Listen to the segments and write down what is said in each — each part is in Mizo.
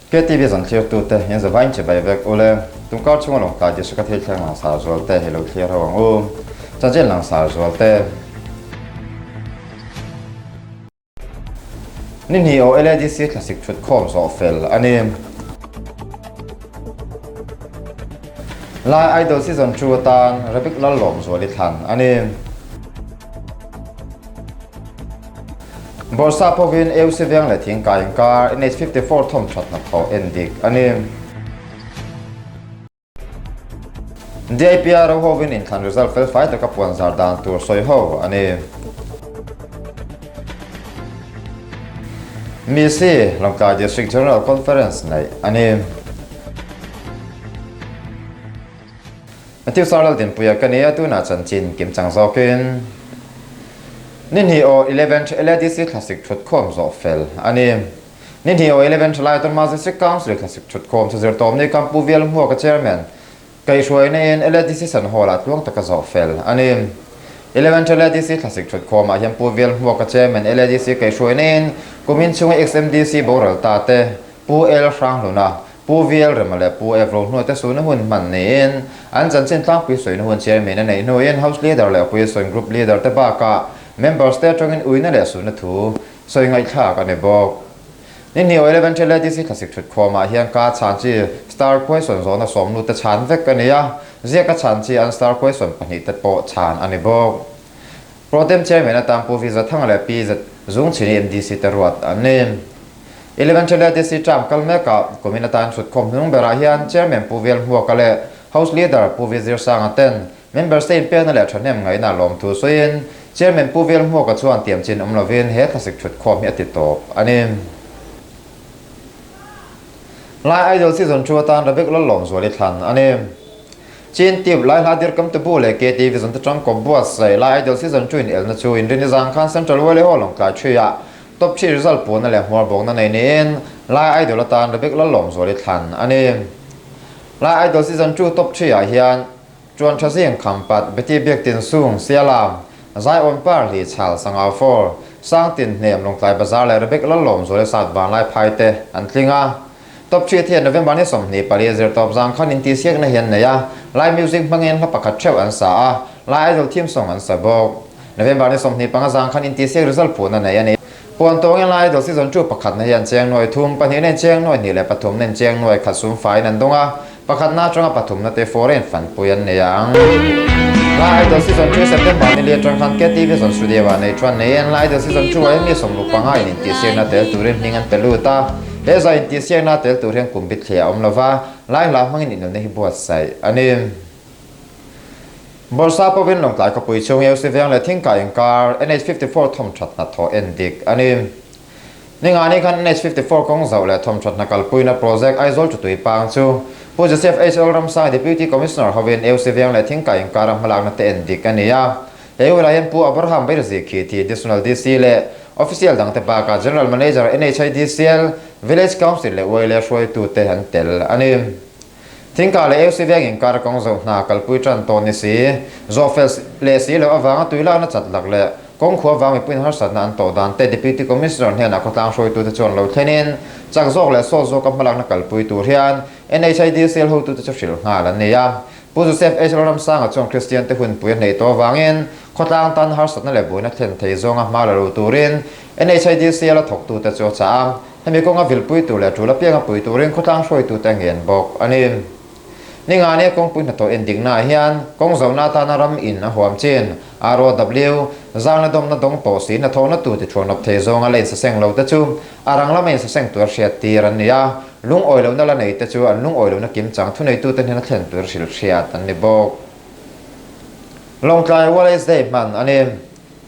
KTV zan thlirtute in zavain chibai vek ule. Tungkar chhunga Lawngtlai District a thil thleng langsar zualte hi lo thlir ho ang u. Chanchin langsar zualte. Ni hnih aw LADC thlasik thut khawm zawh fel a ni. Lai Idol Season 2 atan Rebik Lallawmzuali thlan a ni. Bawrhsap hovin AUC Veng leh Thingkai inkar NH 54 thawmthat hnathawh endik a ni. DIPR hovin inthlan result felfai taka puanzar dan tur sawi ho a ni. Misi, Lawngtlai District General Conference neih a ni. Matthew Sarlal Dinpuia ka ni a, tunah chanchin kimchang zawkin ni hnih aw 11 LADC thlasik thutkhawm zawh fel a ni. Ni hnih aw 11 thalai Tawrhma District Council thlasik thutkhawm chu zirtawmni Kampu Vial Hmuaka Chairman kaihhruaina in LADC San Hall ah tluang taka zawh fel a ni. 11 LADC thlasik thutkhawmah hian Pu Vial Hmuaka Chairman LADC kaihhruaina in kumin chhunga XMDC boral ta te Pu El Hranghluna, Pu Vial Rema leh Pu Ev Rohnuai te suhna hun hman niin an chanchin tlangpui sawina hun Chairman a neih hnuin House Leader leh Opposition Group Leader te bakah Members te atangin uina leh suhna thu Sawi ngaihthlak a ni bawk. Ni hnih awih 11 LADC thlasik thut khawmah hian ka chhan chi star question zawhna sawmnu te chhan vek a ni a, ziaka chhan chi an star question pahnihte pawh chhan a ni bawk. Protem Chairman atan Pu V Zathanga leh Pi Zungchhini MDC te ruat an ni. 11 LADC term kal mekah kumin atan thut khawm hnung berah hian Chairman Pu Vel Hmuaka leh House Leader Pu V Zirsanga ten Member State pekna leh thahnem ngaihna lawmthu sawiin Chairman Pu Vel Hmuaka chuan tiam chin awm lovin he thlasik thut khawm hi a ti tawp a ni. Lai Idol Season 2 atan Rebek Lallawmzuali thlan a ni. Chin Tube Lai Hla Dirkam Tubu leh KTV Zunte Tangkawp buatsaih Lai Idol Season 2 in elna chu Inrini zang khan Central Wale Hall Lawngtlai Ṭhuiah Top 3 result puhna leh hmuarbawkna nei niin Lai Idol atan Rebek Lallawmzuali thlan a ni. Lai Idol Season 2 Top 3 ah hian Ṭuan ṭha zing kham pat, Beti biak tin sung, Sialam, Zaiawn par hli chhal, Sangau for, Sang tin hnem, Lawngtlai bazar leh Rebek Lallawm zual sat vanlai phai te an tling a. Top ṭhi thian November ni 24 zirtawp zang khan intihsiakna hi an nei a, Lai music hmangin hla pakhat ṭheuh an sa a, Lai Idol theme song an sa bawk. November ni 25 zang khan intihsiak result phuhna nei a ni. Puan tawngin Lai Idol season 2 pakhatna hi an cheng nuai thum, pahnih nen cheng nuai hnih leh pathum nen cheng nuai khat sum faiin an dawng a, Pakhatna atanga pathumna te foreign fanpui an nei ang. Lai Idol Season 2 September ni li atang khan KTV zawn studio ah nei chuan nei in Lai Idol Season 2 ah hian mi sawmruk panga in intihsiakna tel turin hming an pe lut a. He zai intihsiakna tel tur hian kum bithliah a awm lova, Lai hla hmangin inelna hi buatsaih a ni. Bawrhsa pawhin Lawngtlai khawpui chhung AOC veng leh Thingkai inkar NH 54 thawmthat hnathawh endik a ni. Ningani khan NH 54 kawng zauh leh thawmthatna kalpuina project Aizawl Chutui Pang chu Pu Joseph H. Lalramsang Deputy Commissioner hovin AOC Veng leh Thingkai inkara hmalakna te en dik a ni a. He hunah hian Pu Abraham Beirzi Khithi Additional DC leh Official dangte bakah General Manager NHIDCL, Village Council leh Uaile hruaitute an tel a ni. Thingkah leh AOC Veng inkara kawng zauh hna kalpui tan tawh ni si, zawhfel leh si loh avanga tuilakna chat lak leh Kawng khua vang mipuiin harsatna an tawh dan te Deputy Commissioner hnenah khawtlang hruaitute chuan lo thlenin chak zawk leh sawt zawka hmalakna kalpui tur hian NHIDCL hotute chu hrilh nghal an ni a. Pu Joseph H. Lalramsanga chuan Kristian te hunpui a hneih tawh avangin khawtlang tan harsatna leh buaina thlen thei zawnga hma la lo turin NHIDCL a thawktute chu a chah a, hemi kawnga vilpui tur leh tul apianga pui turin khawtlang hruaitute a ngen bawk a ni. Ningani kawngpui hnathawh endiknaah hian kawng zohna atana ram in a huam chin, ROW, zangna dawmna dawng tawh si hnathawhna tu ti thuanawp thei zawnga la insaseng lo te chu a rang lama insaseng tur hriat tir an ni a, lungawi lohna la nei te chu an lungawi lohna kimchang thuneitute hnena thlen tur hrilh hriat an ni bawk. Lawngtlai Wallace Day hman a ni.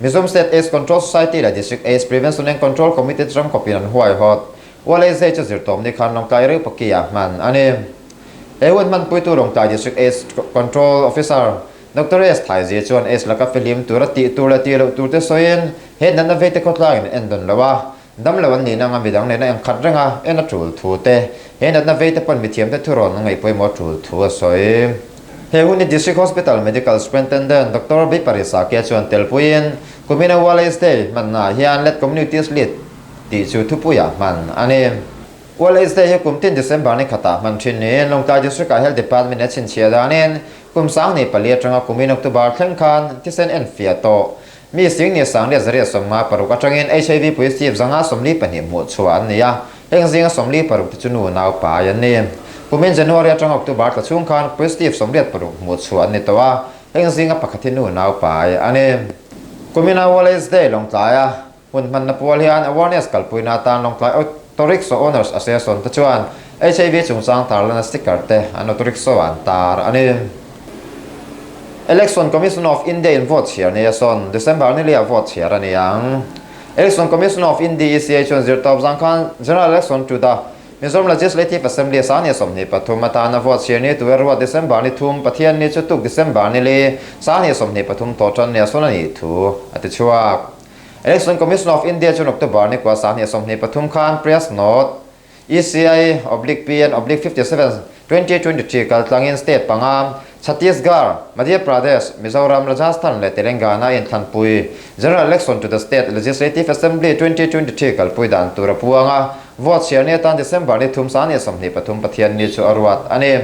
Mizoram State AIDS Control Society leh District AIDS Prevention and Control Committee te tangkawpin an huaihawt. Wallace Day chu zirtawmni khan Lawngtlai Reupakia ah hman a ni. He hun hmanpuitu Lawngtlai District AIDS Control Officer Doctor S. Thaizi chuan AIDS laka fihlim tura tih tur leh tih loh tur te sawiin he natna veite khawtlangin an en dawn lo a, damlo an nihna anga midang nena engkhat renga en a tul thu te, he natna veite pawn mithiamte thurawn an ngaih pawimawh tul thu a sawi. He hun hi District Hospital Medical Superintendent Doctor B. Parisake chuan telpuiin kumina Wallace Day hmannaah hian Let Communities Lead tih chu thupuiah hman a ni. World Aids Day hi kum tin December ni khatah hman thin niin Lawngtlai District ah Health Department a chhinchhiah danin kum 2004 atanga kumin October thleng khan thisen enfiah tawh mi sing ni 1856 atangin HIV positive 542 hmuh chhuah an ni a, heng zinga 46 te chu nu nau pai an ni. Kumin January atanga October thla chhung khan positive 86 hmuh chhuah an ni tawh a, heng zinga pakhat hi nu nau pai a ni. Kumina World Aids Day Lawngtlaia Hun hmanna pual hian awareness kalpuina atan Lawngtlai Auto Rickshaw Owners Association te chuan HIV chungchang tarlana sticker te an auto rickshaw ah an tar a ni. Election Commission of India in vote chhiar nia sawn December ni liah vote chhiar a ni ang. Election Commission of India, ECI, chuan zirtawp zang khan General Election to the Mizoram Legislative Assembly a 23 atana vote chhiar ni tura ruat December ni thum Pathian ni chu tuk December ni li 23 tawh tan nia sawn a nih thu a ti chhuak. Election Commission of India chuan October ni kua 23 khan Press Note, ECI oblique PN oblique 57, 2023 kal tlangin state panga, Chhattisgarh, Madhya Pradesh, Mizoram, Rajasthan leh Telangana inthlanpui General Election to the State Legislative Assembly 2023 kalpui dan tur a puang a, vote chhiar ni atan December ni thum 23 Pathian ni chu a ruat a ni.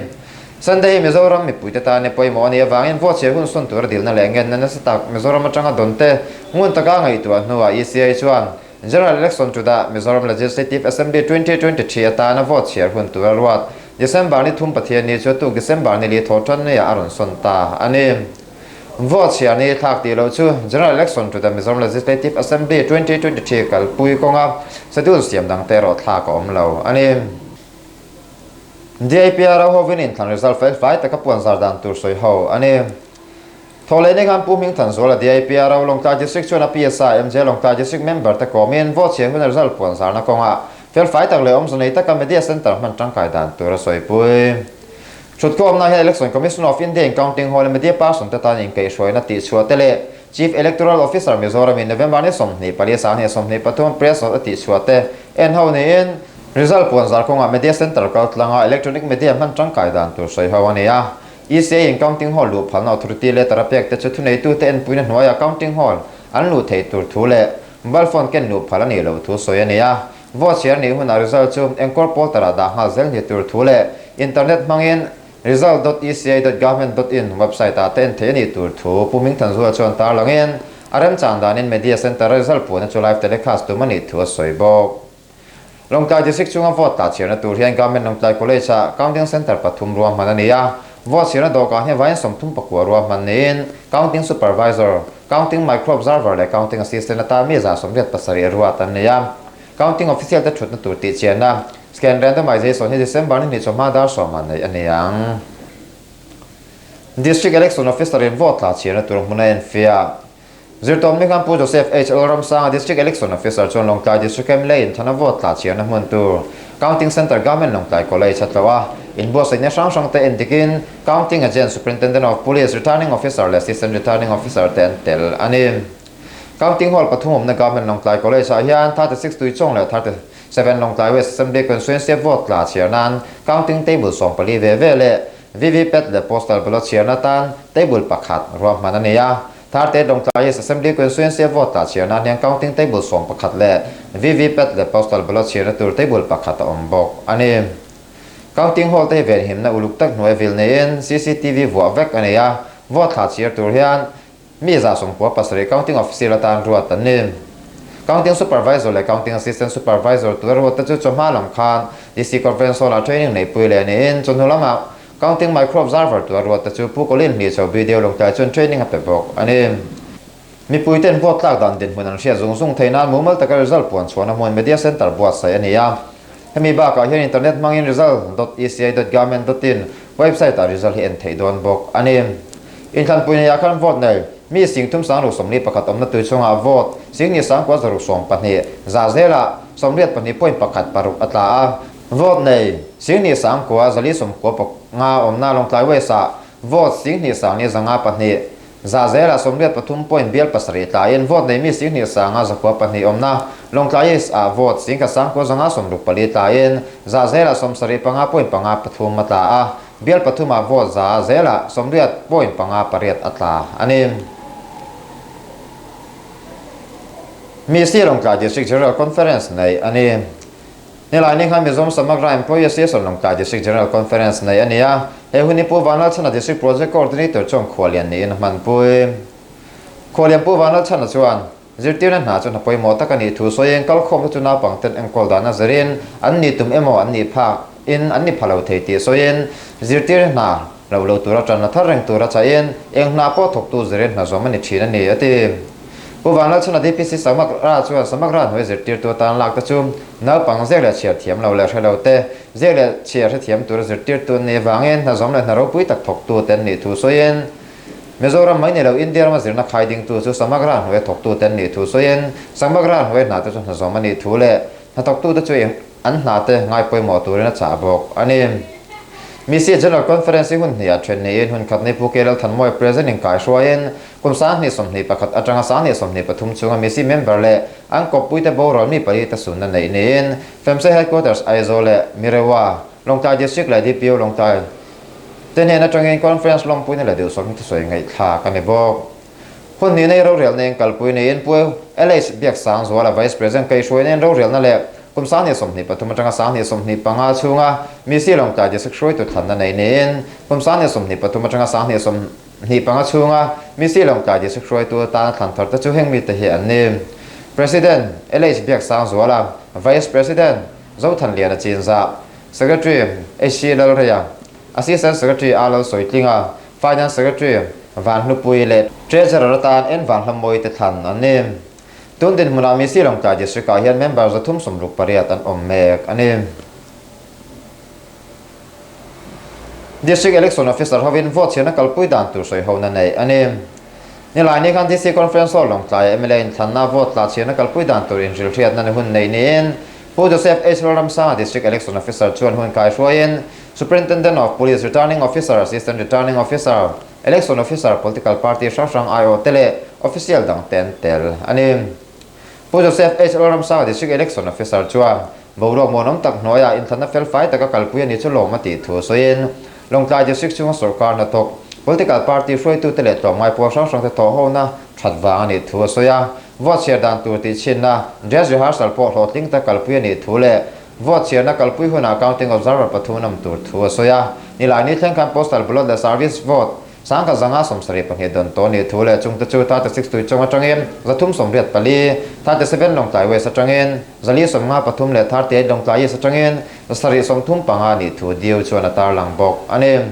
Sunday hi Mizoram mipuite tan i pawimawh a nih avangin vote chhiar hun sawn tura dilna leh ngenna nasa tak Mizoram atanga dawnte ngun taka ngaihtuah hnuah ECI chuan General Election chudah Mizoram Legislative Assembly 2023 atana vote chhiar hun tura ruat December ni thum Pathian ni chu tuk December ni li thaw tan neiah a rawn sawn ta a ni. Vote chhiar ni thlak tih loh chu General Election chudah Mizoram Legislative Assembly 2023 kalpui kawnga schedule siam dangte erawh thlak a awm lo a ni. DIPR hovin inthlan result fel fai taka puan zar dan tur sawi ho a ni. Thawhleh ni khan Pu Hmingthanzuala DIPR Lawngtlai District chuan a PSI MJ Lawngtlai District member te kawmin vote chhiar hun result puan zarna kawngah fel fai tak leh awmze nei taka media centre hman tangkai dan tur a sawipui. Thutkhawmna hian Election Commission of India in counting hall a media person te tan inkaihhruaina tihchhuah te leh Chief Electoral Officer Mizoram in November ni 24 23 press note a tihchhuah te en ho niin Result puan zar kawngah Media Centre kal tlanga electronic media hman tangkai dan tur sawi ho a ni a. ECA in counting hall luh phalna authority letter a pek te chu thuneitute enpuina hnuaiah counting hall an luh theih tur thu leh mobile phone ken luh phal a nih loh thu sawi a ni a. Vote chhiar nih hunah result chu engkawr portal ah dah nghal zel ni tur thu leh internet hmangin result dot eca dot government dot in website ah te en theih a nih tur thu Pu Hmingthanzuala chuan tarlangin a remchang danin Media Centre a result puana chu live telecast tum a nih thu a sawi bawk. Lawngtlai District chunga vote tah chhiarna tur hian Government Lawngtlai College ah Counting Centre pathum ruahman a ni a. Vote chhiarna dawhkan hi vain 39 ruahman niin Counting Supervisor, Counting Micro Observer leh Counting Assistant atan mi 87 ruat an ni a. Counting Official te thutna tur tihchianna, Scan Randomization, hi December ni hnih chawhma dar sawmah neih a ni ang. District Election Officer in vote tla chhiarna tur hmun a enfiah. Zirtawmni khan Pu Joseph H. Lalramsanga District Election Officer chuan Lawngtlai District mla in thana vote tla chhiarna hmun tur Counting Centre Government Lawngtlai College a tlawh a, inbuatsaihna hrang hrang te en dikin Counting Agent, Superintendent of Police, Returning Officer leh Assistant Returning Officer te an tel a ni. Counting Hall pathum awmna Government Lawngtlai College ah hian 36 Tuichawng leh 37 Lawngtlai West Assembly Constituency a vote tla chhiar nan Counting Table 14 ve ve leh VVPAT leh Postal Ballot chhiarna tan Table pakhat ruahman a ni a. Tharte Lawngtlai East Assembly Constituency a vote tah chhiarna hian counting table 11 leh VVPAT leh postal ballot chhiarna tur table pakhat a awm bawk a ni. Counting hall te hi venhimna uluk tak hnuai vil neiin cctv vuah vek a ni a, vote thla chhiar tur hian mi 97 counting officer atan ruat an ni. Counting supervisor leh counting assistant supervisor tura ruat te chu chawhma lam khan DC Conference Hall ah training neihpui leh niin chawhnu lamah Counting Micro Observer tua ruat te chu Pu Colin Hlichho video Lawngtlai chuan training a pe bawk a ni. Mipui ten vote tlak dan dinhmun an hriat zung zung theih nan mumal taka result puan chhuahna hmun Media Centre buatsaih a ni a. Hemi bakah hian internet hmangin result dot eci dot government dot in website ah result hi en theih dawn bawk a ni. Inthlanpui neiah khan vote nei mi 3641 awmna tui chungah vote 29,612 za zelah 82.16 a tla a. Vote nei, 29,495 awmna Lawngtlai West ah vote 29,502 za zela 83 point bial pasarih tlaiin vote nei mi 29,102 awmna Lawngtlai East ah vote 19,564 tlaiin za zela 75.53 a tla a, bial pathumah vote za zela 80.58 a tla a ni. Mi si Lawngtlai District General Conference neih a ni. Nilaini khan Mizoram Samagra Employee Association Lawngtlai District General Conference nei a ni a, he hun hi Pu Vanlalchhana District Project Coordinator chuan khuallian niin a hmanpui. Khuallian Pu Vanlalchhana chuan zirtirna hna chu hna pawimawh tak a nih thu sawiin kalkhawmte chu naupangten enkawl dana zirin an nih tum emaw an nih phak in an ni pha lo thei tih sawiin zirtirna hna lo lo tura tanna thar reng tura chahin eng hna pawh thawktu zirin hna zawm a ni thin a ni a ti. Pu Vanlalchhana DPC Samagra chuan Samagra hnuai zirtirtu atan lak te chu naupang ziak leh chhiar thiam lo leh hre lo te, ziak leh chhiar hrethiam tura zirtirtu an nih avangin hna zawm leh hna ropui tak thawktu te an nih thu sawiin Mizoram mai ni lo India rama zirna khai dingtu chu Samagra hnuaia thawktu te an nih thu sawiin Samagra hnuai hna te chu hna zawm a nih thu leh hnathawktu te chu an hna te ngai pawimawh turin a chah bawk a ni. Misi General Conference hi hun hnih ah then niin hun khat ni Pu K Lalthanmawia President in kaihruaiin Kum 2021 atanga 2023 chhunga Misi member leh an kawppuite boral mi pali te sunna neih niin FEMSE Headquarters Aizawl leh Mirewa, Lawngtlai District leh DPO Lawngtlai te hnen atangin Conference lawmpuina leh duhsawmna thusawi ngaihthlak a ni bawk. Hun hnih nei rorelna in kalpui niin Pu LH Biaksangzuala Vice President kaihhruaina in rorelna leh kum 2023 atanga 2025 chhunga Misi Lawngtlai District hruaitu thlanna nei niin kum 2023 atanga 20 Hnih panga chhunga Misi Lawngtlai District hruaitu atana thlan thar te chu heng mite hi an ni, President, LH Biaksangzuala, Vice President, Zothanliana Chinzah, Secretary, HC Lalreia, Assistant Secretary A Lalsawitlinga, Finance Secretary, Vanhlupui leh Treasurer atan N Vanhlamawii te thlan an ni. Tun dinhmunah Misi Lawngtlai District-ah hian member 368 an awm mek a ni. District Election Officer hovin vote chhiarna kalpui dan tur sawi hona neih a ni. Nilaini khan DC Conference Hall Lawngtlaia mla inthlanna vote tla chhiarna kalpui dan tur inhrilhriatna ni hun neih niin Pu Joseph H. Lalramsanga District Election Officer chuan hun kaihruaiin Superintendent of Police, Returning Officer, Assistant Returning Officer, Election Officer, Political Party hrang hrang aiawh te leh Official dangte an tel a ni. Pu Joseph H. Lalramsanga District Election Officer chuan boruak muanawm tak hnuaiah inthlanna felfai taka kalpui a ni chu lawm a tih thu sawiin Lawngtlai District chhunga sawrkar hnathawk Political Party hruaitute leh tlawmngai pawl hrang hrangte thawhhona that vang a nih thu a sawi a. Vote chhiar dan tur tih chhinna Dress Rehearsal pawh hlawhtling tak kalpui a nih thu leh Vote chhiarna kalpui hunah Counting Observer pathum an awm tur thu a sawi a. Nilaini thleng khan Postal Ballot leh Service Vote Sangkhat zanga 72 dawn tawh nih thu leh chungte chu 36 Tuichawng atangin 384, 37 Lawngtlai West atangin 453 leh 38 Lawngtlai East atangin 735 nih thu Diu chuan a tarlang bawk a ni.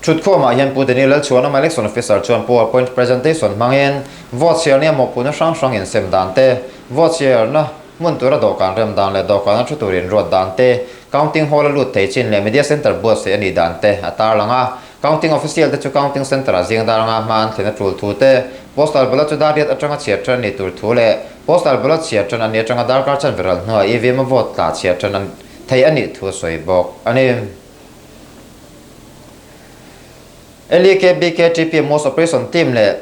Thutkhawmah hian Pu Daniel Lalchhuanawma Election Officer chuan Power Point Presentation hmangin vote chhiarna mawhphurhna hrang hrang insem dan te, vote chhiarna hmun tura dawhkan rem dan leh dawhkana thu tur inruat dan te, Counting Hall a lut thei chin leh Media Centre buatsaih a nih dan te a tarlang a. Counting Official te chu Counting Centre ah zing dar anga hma an thlen a tul thu te, Postal Ballot chu dar riat atanga chhiar tan a nih tur thu leh Postal Ballot chhiar tan a nih atanga darkar chanve ral hnuah EVM a vote tla chhiar tan an thei a nih thu a sawi bawk a ni. LEKBKTP Most Operation Team leh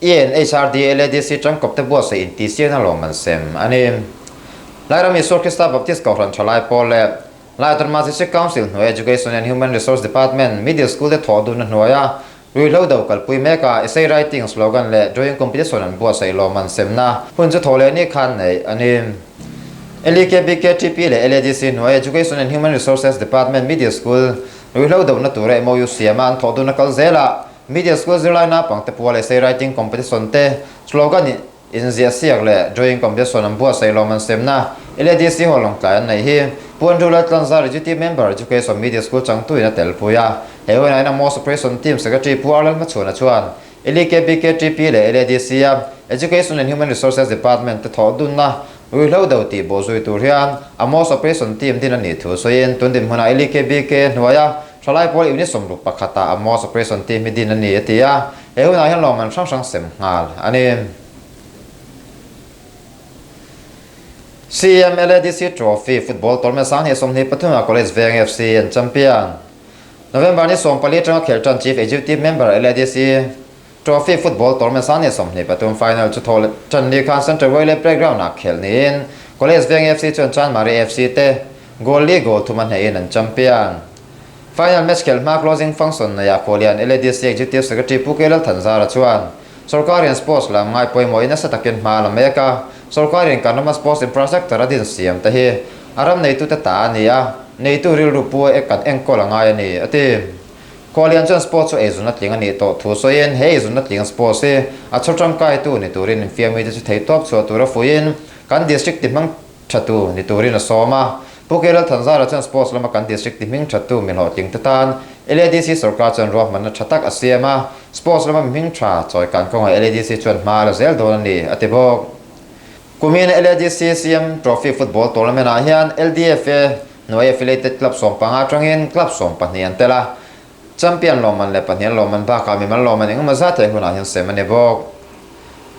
ENHRD LADC tangkawp te buatsaih intihsiakna lawm an sem a ni. Lairam Isua Krista Baptist Kohhran Thalai Pawl leh Lai Autonomous District Council hnuai Education and Human Resource Department Middle School te thawh dunna hnuaia ruihhlo do kalpui meka Essay Writing, Slogan leh Drawing Competition an buatsaih lawm an semna hun chu thawh leh ni khan neih a ni. LEKBKTP leh LADC hnuai Education and Human Resources Department Middle School ruihhlo dohna tura MOU siama an thawh dunna kal zelah Middle School zirlai naupangte pual Essay Writing Competition te slogan Inziah siak leh drawing competition an buatsaih lawm an semna LADC ho lawngtlai an neih hi Pu Andrew Laltlanzar Executive Member Education Media School changtuin a telpui a. He hunah hian Amos Operation Team Secretary Pu Arlal Hmachhuana chuan LEKBKTP leh LADC a Education and Human Resources Department te thawh dunna ruihhlo do tih bawhzui tur hian Amos Operation Team din a nih thu sawiin tun dinhmunah LEKBK hnuaia thalai pawl unit 61 ah Amos Operation Team hi din a ni a ti a. He hunah hian lawmman hrang hrang sem nghal a ni. CM LADC Trophy Football Tournament 2023 ah College Veng FC an champion. November ni 14 atanga khelh tan Chief Executive Member LADC Trophy Football Tournament 2023 final chu thawh tan ni khan Central Railway Playground ah khelh niin College Veng FC chuan Chanmari FC te goal li goal thum a hnehin an champion. Final match khelh hma closing function neiah Khualian LADC Executive Secretary Pu K Lalthanzara chuan Sorkarin sports lam ngaipawimawhin nasa takin hma a la mek a, sorkarin kan rama sports infrastructure a din siam te hi A ram neitute ta a ni a, neitu rilru pu a kan enkawl a ngai a ni, a ti. Khualian chuan sports chu eizunna tling a nih tawh thu sawiin he eizunna tling sports hi a chhaw tangkaitu ni turin infiamite chu theihtawp chhuah tura fuiin kan district ti hmang thatu ni turin a sawm a. Pu Kerel Thanzara chuan sports lama kan district ti hming thatu mi hlawhtling te tan LADC sorkar chuan ruahmanna tha tak a siam a, sports lama mi hming tha chawi kan kawngah LADC chuan hma a la zel dawn a ni, a ti bawk. Kumin LADC CM Trophy Football Tournament ah hian LDFA hnuai affiliated club 15 atangin club 12 an tel a, champion lawmman leh pahnih an lawmman bakah mimal lawmman engemaw zat he hunah hian sem a ni bawk.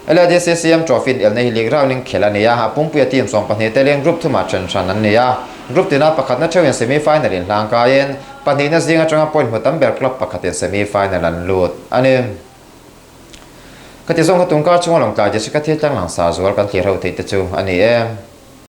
LADC CM Trophy inelna hi league round in khelh a ni a, a pumpuia team 12 telin group thumah then hran an ni a, group tina pakhatna theuhin semi final in hlang kaiin pahnihna zing atanga point hmu tam ber club pakhatin semi final an lut a ni. Ka ti zawng kha tungkar chunga lawngtlai Jessica thil tlang langsar zual kan thlir ho theih te chu a ni e.